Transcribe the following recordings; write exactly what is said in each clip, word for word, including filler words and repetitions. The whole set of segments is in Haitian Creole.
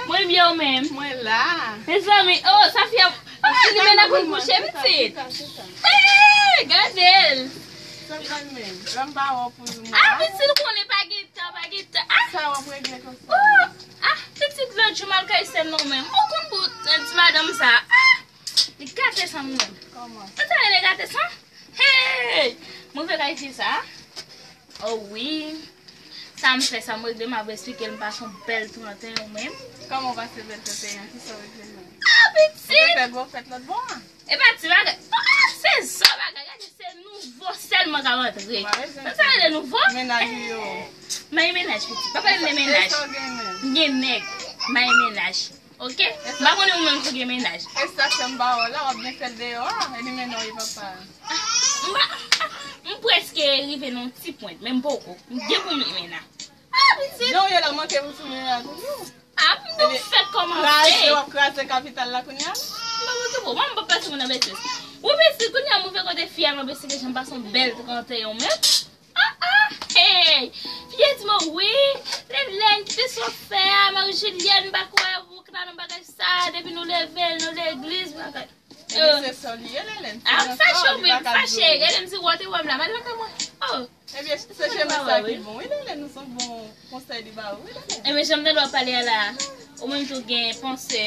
Mwen byen, ou menm? Mwen la. Mezanmi, oh, Safia, oh, li menm ap vin kouche, pitit. Hey, gade l. Ah, pitit, ou konnen pa gen tan, pa gen tan. Ah, oh, ah, pitit, lòt jou m al kay sè m nan menm. Ou konn pou ti madanm sa. Ah, li gate san m menm. Kòman? Ou ta rele gate san? Hey! Mwen fè kay fi sa. Oh wi. Sa m fè, sa m regle, m ap esplike l, m pase yon bèl trannteyen ou menm. Kòman w pase bèl trannteyen an? Kisa w regle menm? Ah, pitit! Ou te fè gwo fèt lòt bò a? E pa ti bagay. Ah, se zo bagay. Gade, se nouvo sèlman k ap antre. Ou pa bezwen. Nan sa rele nouvo? Mennaj ou yo. May mennaj, pitit. Pa pale m de mennaj. E sa w gen menm? M gen nèg. May mennaj. Oke? M pa konnen ou menm si w gen mennaj. E sa k fè m ba w la, w ap byen fè l deyò a, e li mennen w ye papa. M pa, m prèske rive nan yon ti pwent, men m poko. M gen pou m li menna. Ah, pitit! Jan w ye la, manke pou sou menna toujou. Ah, m tou fèk kòmanse. Kraze, w ap kraze kapital la kounye a? M pa okipe w, mwen m pa pase moun nan betiz. Wi, pitit, kounye a m rive kote fi a, m ap esplike jan m pase yon bèl trannteyen menm. Ah, ah, hey! Fi a di mwen, wi, Lelèn, kite sa w fè a, Marie Julienne, m pa kwè ou k nan bagay sa, depi nou leve, nou legliz, bagay. Ebyen, se sa li ye, Lelèn. Ah, m fache, wi, m fache. Gade m di, w te wè m la, m al lakay mwen. Oh. Ebyen, se chemen sa ki bon, wi, Lelèn, nou se yon bon konsèy li ba ou, wi, Lelèn. Ebyen, jan m tande w ap pale a la, ou menm tou gen panse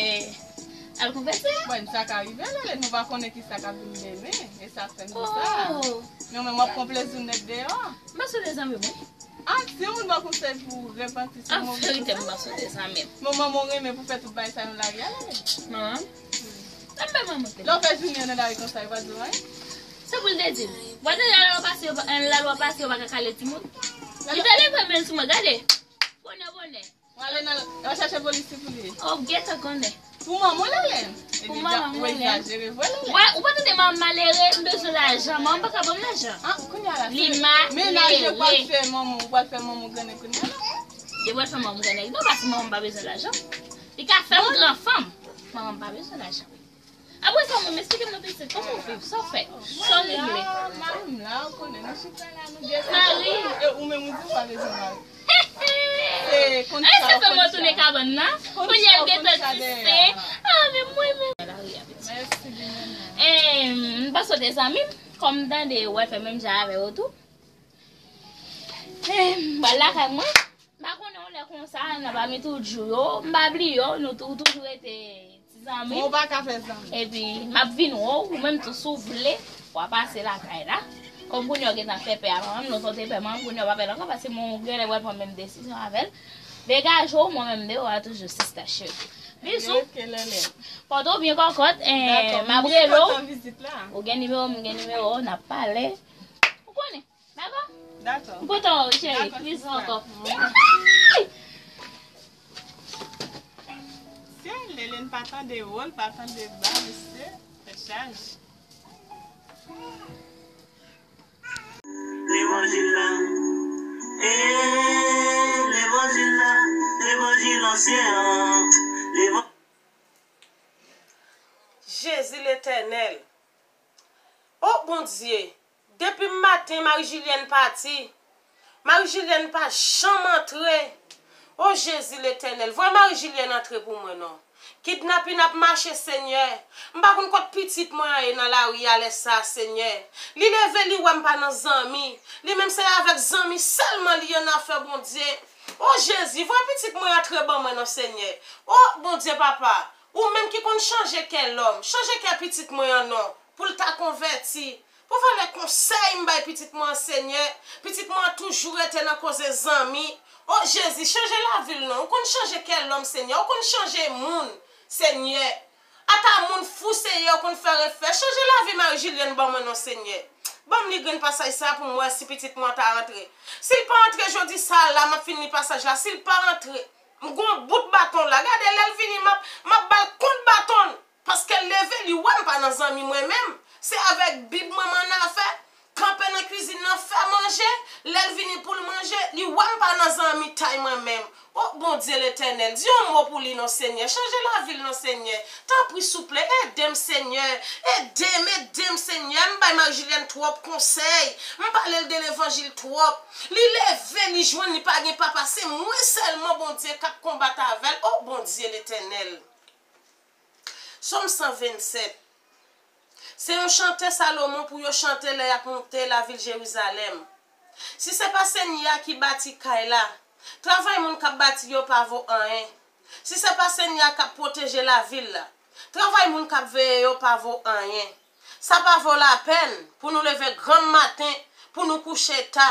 al konvèti? Bon, sa ka rive, Lelèn, nou pa konnen ki sa k ap vin demen, e sa fè m di sa. Oh. Men mwen, m ap pran plezi w nèt deyò. M pa sou de zanmi m, wi. Ah, si yon moun ba w konsèy pou w repanti, se move tou sa. An verite, m pa sou de zanmi m. Men manman w renmen pou fè tout bagay sa nan lari a, Lelèn. Manman m? Sa m bay manman w? Lè w fè jounen nan lari konsa, yo pa di w anyen? Se pou l te di m. W ap tande lalwa pase, yo pa, lalwa pase, yo pa ka kale timoun. Li te leve men l sou mwen, gade. Bonè, bonè. W ale nan, w al chache polis pou li. Oh, gentan konnen. Pou manman w, Lelèn? Pou manman m, Lelèn. Ou egzajere vre, Lelèn. Wè, ou pa tande manman m malere, m bezwen lajan. Manman m pa ka ban m lajan. Ah, kounye a la, li malere. Mennaj yo pral fè manman w, pral fè manman w grannen kounye a la. Yo pral fè manman m grannen. Non, paske manman m pa bezwen lajan. Li ka fè m gran fanm. Manman m pa bezwen lajan. Apre sa, mwen, eksplike m non pitit, kòman w viv? Sa w fè? Sa w regle? Mari m la, ou konnen, nou chita la, nou gen mari. E ou menm, ou di ou pa bezwen mari. Se konn sa w konn sa. Sa fè mwen tounen kabann nan. Kounye a l gentan tiste. Ah, men mwen menm. Mèsi, Binèna. Em, m pa sou de zanmi m, kòm m tande, w fè menm jan avè yo tou. Em, m pral lakay mwen. M pa konnen yon lè konsa, nan pami tout jou yo, m pa bliye w, nou tou, toujou rete ti zanmi. Ou pa ka fè zanmi. Epi, m ap vin wè w, ou menm tou, si w vle, w a pase lakay la. Kòm kounye a w gentan fè pè a manman m, nou sot te pè manman m, kounye a w pa pè l ankò, paske mwen, ou genlè pral pran menm desizyon avè l. Degaje w, mwen menm deyò a toujou, sista cheri. Bizou. Ok, Lelèn. Pòte w byen kòkòt, eh, m ap rele w. Ou gen nimewo m, m gen nimewo w, n ap pale. Ou konnen. Dakò? Dakò. M kontan wè w, cheri. Dakò, sista. Plis ankò. Sye, Lelèn pa tande wo, l pa tande ba, mesye. Fè chaj. Levanjil la, eh, levanjil la, levanjil ansyen an, levan- Jezi Letènèl. O Bondye, depi maten Marie Julienne pati, Marie Julienne pa janm antre. O Jezi Letènèl, voye Marie Julienne antre pou mwen non. Kidnapin ap mache, Senyè. M pa konn kot pitit mwen an ye nan lari a lè sa a, Senyè. Li leve, li wè m pa nan zanmi. Li menm se avèk zanmi sèlman li annafè, Bondye. O Jezi, voye pitit mwen antre ban mwen non, Senyè. O Bondye Papa, ou menm ki konn chanje kè lòm, chanje kè pitit mwen an non, pou l ta konvèti. Pou valè konsèy m bay pitit mwen an, Senyè, pitit mwen an toujou rete nan koze zanmi. O Jezi, chanje lavi l non. Ou konn chanje kè lòm, Senyè. Ou konn chanje moun, Senyè. Ata moun fou se ye, ou konn fè refè. Chanje lavi Marie Julienne ban mwen non, Senyè. Ban m li grenn pasaj sa a pou m wè si pitit mwen an ta rantre. Si l pa rantre jodi sa a la, m ap fin li pasaj la. Si l pa rantre, m gon bout baton la. Gade, lè l vini, m ap, m ap ba l kont baton l. Paske l leve, li wè m pa nan zanmi mwen menm. Se avèk Bib mwen m annafè. Kanpe nan kwizin nan, fè manje, lè l vini pou l manje, li wè m pa nan zanmitay mwen menm. O Bondye Letènèl, di yon mo pou li non Senyè, chanje lavi l non Senyè. Tanpri souple, ede m Senyè, ede m, ede m Senyè. M bay Marie Julienne twòp konsèy, m pale l de levanjil twòp. Li leve, li jwenn, li pa gen papa, se mwen sèlman Bondye k ap konbat avè l. O Bondye Letènèl. Sòm san vennsèt. Se yon chante Salomon pou yo chante lè y ap moute lavil Jerizalèm. Si se pa Senyè a ki bati kay la, travay moun k ap bati yo pa vo anyen. Si se pa Senyè a k ap pwoteje lavil la, travay moun k ap veye yo pa vo anyen. Sa pa vo lapèn pou nou leve granm maten, pou nou kouche ta,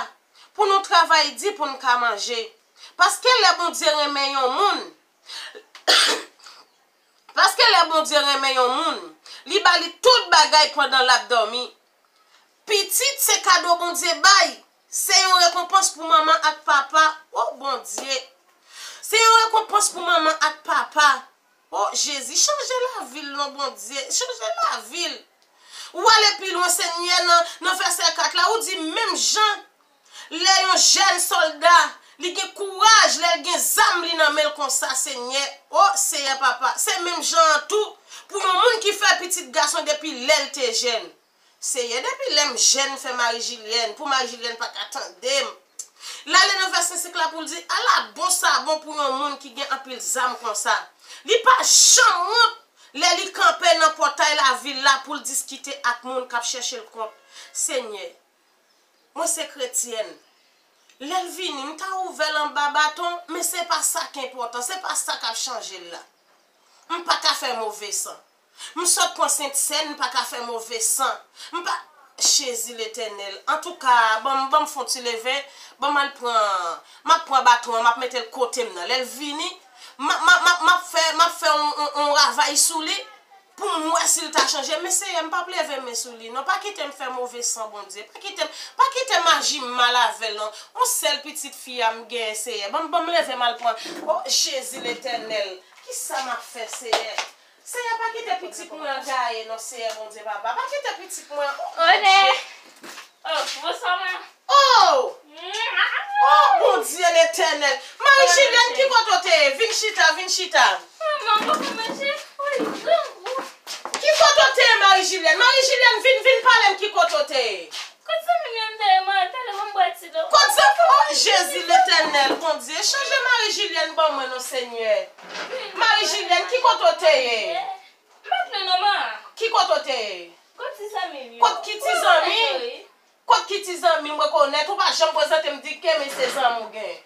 pou nou travay di pou n ka manje. Paske lè Bondye renmen yon moun, Paske lè Bondye renmen yon moun, li ba li tout bagay pandan l ap dòmi. Pitit se kado Bondye bay. Se yon rekonpans pou manman ak papa. O Bondye! Se yon rekonpans pou manman ak papa. O Jezi, chanje lavi l non Bondye. Chanje lavi l. Ou ale pi lwen, Senyè, nan, nan vèsè kat la, ou di, menm jan lè yon jèn sòlda, li gen kouraj, lè l gen zam li nan men l konsa, Senyè, o Seyè Papa, se menm jan an tou pou yon moun ki fè pitit gason depi lè l te jèn. Seyè, depi lè m jèn, m fè Marie Julienne, pou Marie Julienne pa ka tande m. L ale nan vèsè senk la pou l di, ala bon sa bon pou yon moun ki gen anpil zam konsa. Li pa janm wont lè li kanpe nan pòtay lavil la pou l diskite ak moun k ap chèche l kont. Senyè, mwen se kretyèn. Lè l vini, m ta ouvè l anba baton, men se pa sa k enpòtan, se pa sa k ap chanje l la. M pa ka fè move san. M sot pran sentsèn, m pa ka fè move san. M pa, Jezi Letènèl. Antouka, ban m, ban m fè yon ti leve, ban m al pran, m ap pran baton an, m ap mete l kote m nan. Lè l vini, m ap, m ap, m ap, m ap fè, m ap fè yon, yon, yon ravaj sou li pou m wè si l ta chanje. Men Seyè, m p ap leve men sou li non. Pa kite m fè move san, Bondye. Pa kite m, pa kite m aji mal avè l non. Yon sèl pitit fi a m genyen, Seyè. Ban m, ban m leve m al pran. O Jezi Letènèl, kisa m ap fè, Seyè? Seyè, pa kite pitit mwen an gaye non, Seyè Bondye Papa. Pa kite pitit mwen, o Bondye. Oh, bonswa, man. Oh! Oh, Bondye Letènèl. Marie Julienne, ki kote w te ye? Vin chita, vin chita. Manman, mwen fè manje. Wi, grangou. Ki kote w te ye, Marie Julienne? Marie Julienne, vin, vin pale m ki kote w te ye. Kot zanmi m yo m te ye, man? Talè mwen bwè ti dlo. Kot zanmi? Oh, Jezi Letènèl, Bondye, chanje Marie Julienne ban mwen non, Senyè. Marie Julienne, ki kote w te ye? M pa konnen non, man. Ki kote w te ye? Kot ti zanmi m yo? Kot ki ti zanmi? Kot ki ti zanmi m rekonèt? Ou pa janm prezante m di ke men se zanmi w gen.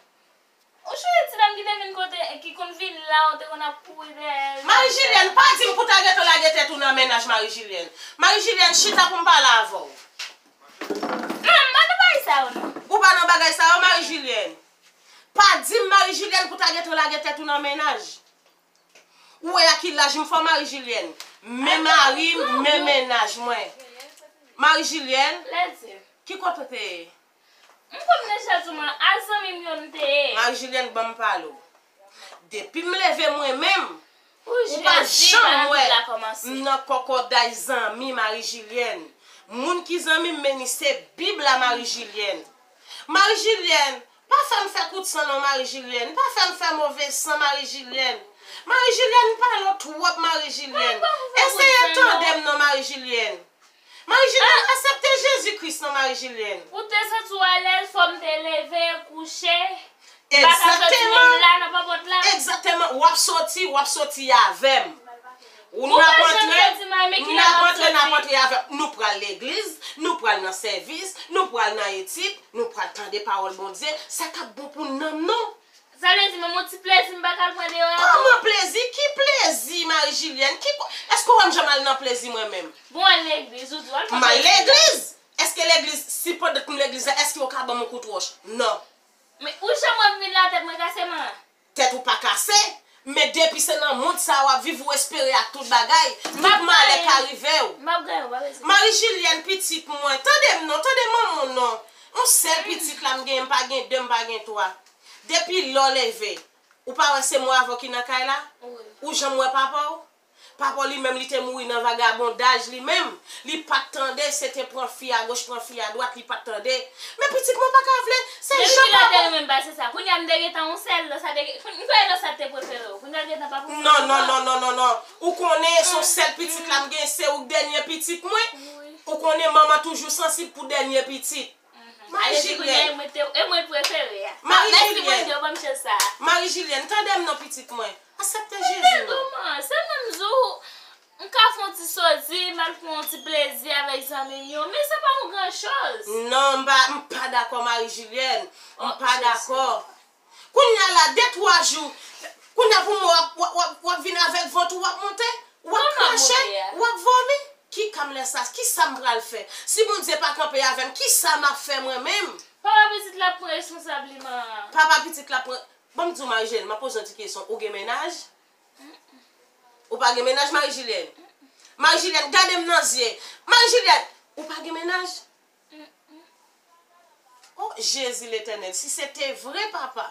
Ou chonje ti dam ki te vin kote, ki konn vin la, ou te konn ap kouri dèyè l. Marie Julienne, pa di m pou ta gentan lage tèt ou nan mennaj Marie Julienne. Marie Julienne, chita pou m pale avè w. Man, m pa nan bagay sa yo non. Ou pa nan bagay sa yo, Marie Julienne? Pa di m, Marie Julienne, pou ta gentan lage tèt ou nan mennaj. Ou wè a ki laj m fè w, Marie Julienne? Men mari m, men mennaj mwen. Marie Julienne, ki kote w te ye? M konn deja di w, man, a zanmi m yo m te ye. Marie Julienne, ban m pale w. Depi m leve mwen menm, ou pa janm wè m nan kòkòday zanmi Marie Julienne. Moun ki zanmi m, men li se Bib la, Marie Julienne. Marie Julienne, pa fè m fè kout san non, Marie Julienne. Pa fè m fè move san, Marie Julienne. Marie Julienne, m pale w twòp, Marie Julienne. Eseye tande m non, Marie Julienne. Marie Julienne, aksepte Jezi Kris non, Marie Julienne. Pou te santi w alèz, fò m te leve, kouche. M pa ka soti menm la nan papòt la. Egzakteman. W ap soti, w ap soti avè m. Ou n ap antre, n ap antre, n ap antre avè m. Nou pral legliz, nou pral nan sèvis, nou pral nan etid, nou pral tande pawòl Bondye. Sa k ap bon pou nanm nou. Sa vle di, menm yon ti plezi m pa ka al pran deyò avè w? Kòman plezi? Ki plezi, Marie Julienne? Ki ko-, èske w wè m janm al nan plezi mwen menm? Bon, w al legliz, ou di w al pran plezi. M al legliz? Èske legliz, si pandan m legliz la, èske yo ka ban m yon kout wòch? Non. Men ou janm wè m vin la tèt mwen kase, man? Tèt ou pa kase, men depi se nan mond sa a w ap viv, ou espere ak tout bagay, tout malè ka rive w. M ap ganyen, ou pa bezwen. Marie Julienne, pitit mwen, tande m non, tande manman w non. Yon sèl pitit la m genyen, m pa gen de, m pa gen twa. Depi lè w leve, ou pa wè se mwen avè w ki nan kay la? Ou janm wè papa w? Papa w li menm, li te mouri nan vagabondaj li menm. Li pa t tande, se te pran fi agoch, pran fi adwat, li pa t tande. Men pitit mwen pa ka vle, se jan papa. Depi kilè w te renmen m pase sa? Kounye a m te gentan yon sèl, lò sa te gen, m kwè lò sa te prefere w. Kounye a l gentan pa prefere w ankò. Non, non, non, non, non, non. Ou konnen se yon sèl pitit la m gen, se ou k dènye pitit mwen. Wi. Ou konnen manman toujou sansib pou dènye pitit. Marie Julienne. E mwen te, e mwen prefere a. Marie Julienne. Mèsi Bondye, ou ban m chans sa. Marie Julienne, tande m non pitit mwen. Aksepte Jezi non. Douman, se menm jou, m ka fè yon ti soti, m al pran yon ti plezi avèk zanmi m yo, men se pa yon gran choz. Non, m pa, m pa dakò Marie Julienne. M pa dakò. Kounye a la, de twa jou, kounye a pou mwen w ap, w ap, w ap, w ap vin avèk vant ou, w ap monte, w ap krache, w ap vomi. Ki kam lè sa, ki sa m pral fè? Si Bondye pa kanpe avè m, ki sa m ap fè mwen menm? Papa pitit la pran responsab li, man. Papa pitit la pran, ban m di w Marie Julienne, m ap poze w yon ti kesyon, ou gen mennaj? Ou pa gen mennaj Marie Julienne? Marie Julienne, gade m nan zye. Marie Julienne, ou pa gen mennaj? Oh, Jezi Letènèl, si se te vre, papa.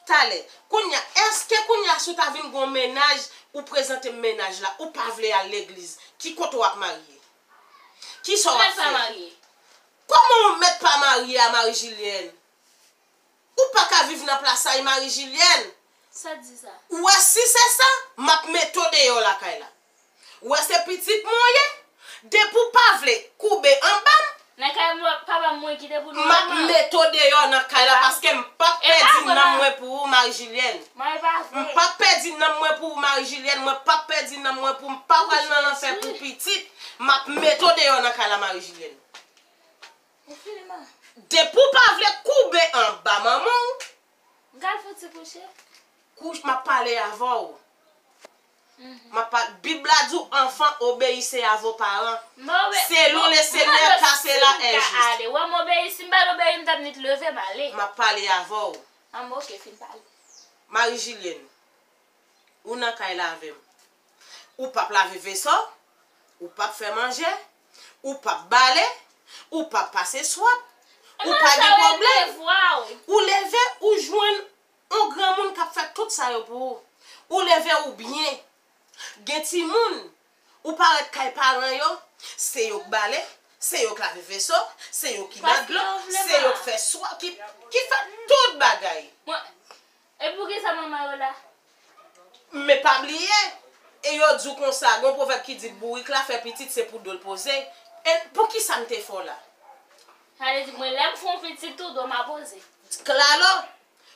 Talè, kounye a, èske kounye a si w ta vin gon mennaj, ou prezante m mennaj la, ou pa vle al legliz, ki kote w ap marye? Ki sa w ap fè? Kòman w mèt pa marye a, Marie Julienne? Ou pa ka viv nan plas sa, Marie Julienne. Sa di sa? Ou wè si se sa, m ap mete w deyò lakay la. Ou wè se pitit mwen w ye, depi w pa vle koube anba m, nan kay mwen, papa mwen kite pou nou. M ap mete w deyò nan kay la paske m p ap pèdi nanm mwen pou ou, Marie Julienne. M p ap pèdi nanm mwen pou ou, Marie Julienne. Mwen p ap pèdi nanm mwen pou ou. M pa pral nan lanfè pou pitit. M ap mete w deyò nan kay la, Marie Julienne. Ou fini, man? Depi w pa vle koube anba manman w, m ka al fè ti kouche? Kouch, m ap pale avè w. M ap pa, Bib la di w, enfants, obéissez à vos parents, selon le Seigneur, car cela est juste. Ou wè m obeyi, si m pa t obeyi, m t ap nèk leve m ale. M ap pale avè w. An, ok, fin pale. Marie Julienne, ou nan kay la avè m. Ou p ap lave veso, ou p ap fè manje, ou p ap bale, ou p ap pase swap, ou pa gen pwoblèm. Ou leve, ou jwenn yon granmoun k ap fè tout sa yo pou ou. Ou leve, ou byen. Gen timoun, ou parèt kay paran yo, se yo k bale, se yo k lave veso, se yo ki nan dlo, se yo k fè swa, ki, ki fè tout bagay. E poukisa manman yo la? Men pa bliye, e yo di w konsa, gen yon pwovèb ki di bourik la fè pitit se pou do l poze. E poukisa m te fè w la? Sa vle di mwen lè m fè yon pitit tou do m a poze. Klalo,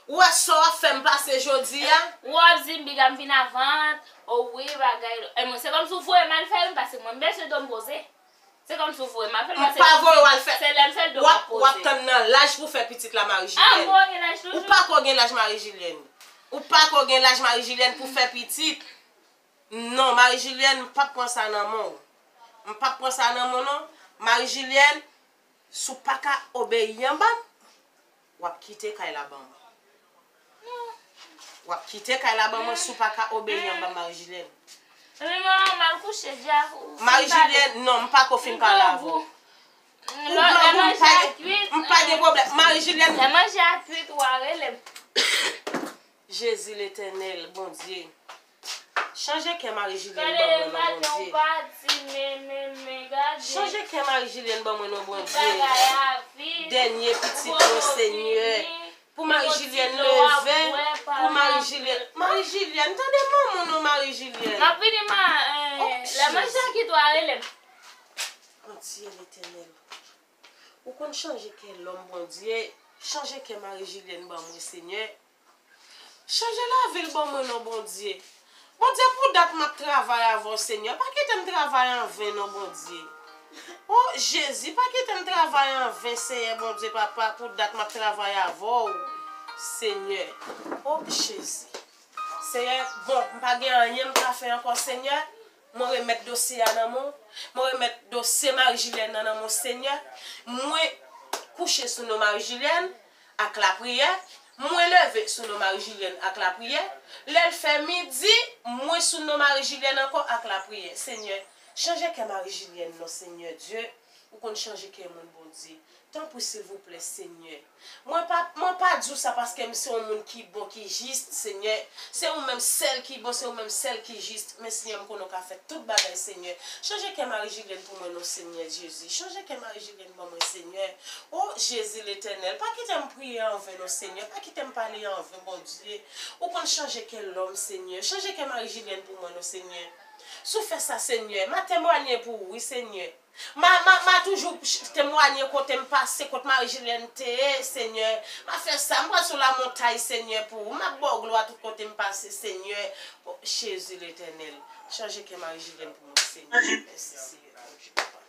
ou wè sa w ap fè m pase jodi a? Ou ap di m piga m vin avant, o wi bagay. E mwen se kòmsi w voye m al fè youn pase mwen m bezwen do m poze. Se kòmsi w voye m al fè l pase. M pa voye w al fè. Se lè m fè l do m ap poze. W ap tann nan laj pou fè pitit la, Marie Julienne. A, mwen gen laj toujou. Ou pako gen laj, Marie Julienne. Ou pako gen laj, Marie Julienne, pou fè pitit. Non, Marie Julienne, m p ap pran sa nan men w. M p ap pran sa nan men w, non. Marie Julienne, si w pa ka obeyi anba m, w ap kite kay la ban mwen. W ap kite kay la ban mwen si w pa ka obeyi anba m, Marie Julienne. Ebyen, manman, m al kouche dja. Marie Julienne, non, m pako fin pale avè w. Ou grangou, m pa gen, m pa gen pwoblèm. Marie Julienne. Lè manje a kwit, w a rele m. Jezi Letènèl, Bondye. Chanje kè Marie Julienne ban mwen non, Bondye. Chanje kè Marie Julienne ban mwen non, Bondye. Dènye pitit mwen, Senyè. Pou Marie Julienne leve, pou Marie Julienne. Marie Julienne, tande manman non, Marie Julienne. M ap vini, ma, lè manje a kwit, w a rele m. Bondye Letènèl. Ou konn chanje kè lòm, Bondye. Chanje kè Marie Julienne ban mwen, Senyè. Chanje lavi l ban mwen non, Bondye. Bondye, pou dat m ap travay avè w, Senyè. Pa kite m travay an ven non, Bondye. O Jezi, pa kite m travay an ven, Senyè Bondye, papa, pou dat m ap travay avè w, Senyè. O Jezi. Senyè, bon, m pa gen anyen m ka fè ankò, Senyè. Mwen remèt dosye a nan men w. Mwen remèt dosye Marie Julienne nan nan men w, Senyè. Mwen kouche sou non Marie Julienne ak lapriyè. Mwen leve sou non Marie Julienne ak lapriyè. Lè l fè midi, mwen sou non Marie Julienne ankò ak lapriyè. Senyè, chanje kè Marie Julienne non, Senyè Dye. Ou konn chanje kè moun, Bondye. Tanpri, silvouplè, Senyè. Mwen pa, mwen pa di w sa paske m se yon moun ki bon, ki jis, Senyè. Se ou menm sèl ki bon, se ou menm sèl ki jis. Men, Senyè, m konnen w ka fè tout bagay, Senyè. Chanje kè Marie Julienne pou mwen, non, Senyè Jezi. Chanje kè Marie Julienne ban mwen, Senyè. O Jezi Letènèl, pa kite m priye anven, non, Senyè. Pa kite m pale anven, Bondye. Ou konn chanje kè lòm, Senyè. Chanje kè Marie Julienne pou mwen, non, Senyè. Si w fè sa, Senyè, m a temwanye pou ou, wi, Senyè. M a, m a, m a toujou ch- temwanye kote m pase, kot Marie Julienne te ye, Senyè. M a fè sa, m pral sou lamontay, Senyè, pou ou. M ap ba w glwa tout kote m pase, Senyè. O Jezi Letènèl, chanje kè Marie Julienne pou mwen, Senyè. Mèsi, Senyè. Bondye, papa.